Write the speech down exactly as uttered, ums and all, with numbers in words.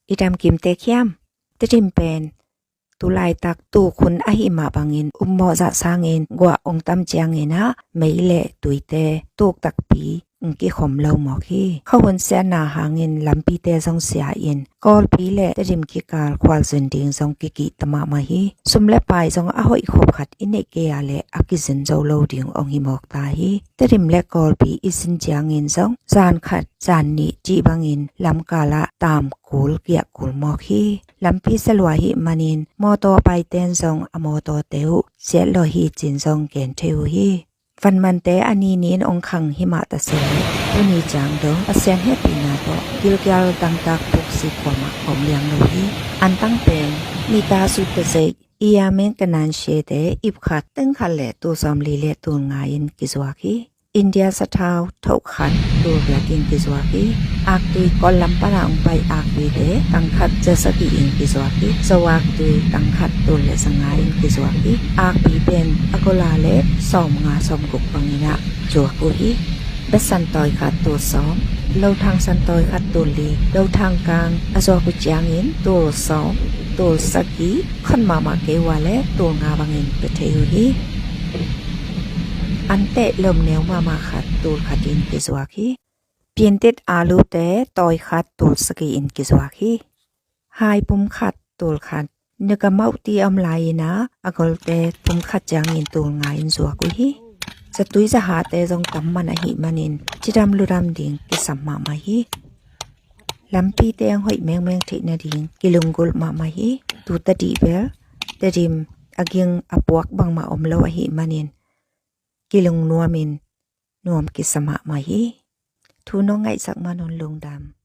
I dam kim tek hiam? Tedim pen tulaitak tuk hun ahih mah bangin ummawh zah sangin guah ong tam ciangin ah mei le tuite tuk takpi ong kikhom lo mawk hi. Khuahun siatna hangin lampite zong sia in Kawlpi le Tedim kikal khualzin ding zong kikihta mahmah hi. Sum le pai zong a hoih khop khat i neih kei a le a kizin zo lo ding ong hi mawk ta hi. Tedim le Kawlpi i zin ciangin zong zan khat zan nih cih bangin lamkal ah tam kul giah kul mawk hi. Lampi salua hih manin mawtaw paiten zong a mawtawte uh siat lawh hi cin zong gen thei uh hi. Vanmante a ni ni-in ong khang hi mah ta se le, tuni ciang dong Pasian hehpihna tawh gilkial dangtak puksi kuamah om liang lo hi. Antang pen mita sut ta zeih, i a meng ka nan siate ip khat teng khat le tul sawmli le tul nga in kizuak hi. India sathau thoh khat tul riat in kizuak hi. Aktui Kawl lam pana ong pai aktuite tang khat za sagih in kizuak hi. Zo aktui tang khat tul le za nga in kizuak hi. Akpi pen a gola le sawm nga sawm guk bangin ah zuak uh hi. Besan tawi khat tul sawm, lothang san tawi khat tul li, lothang kang a zuak uh ciangin tul sawm, tul sagih, khon mahmah kei uh a le tul nga bangin pia thei uh hi. Anteh lom neu mahmah khat tul khat in kizuak hi. Piantit alute tawi khat tul sagih in kizuak hi. Hai pum khat tul khat. Nuka mauhti a om lai-in ah a golte pum khat ciangin tul nga in zuak uh hi. Zatui zahate zong tam man ahih manin cidam ludam ding kisam mahmah hi. Lampite ong hoih mengmeng theih nading kilunggulh mahmah hi. Tu tadih bel Tedim a ging a puak bangmah om lo ahih manin kilung nuamin nuam kisa mahmah hi. Thu nong ngaihsak man un lungdam.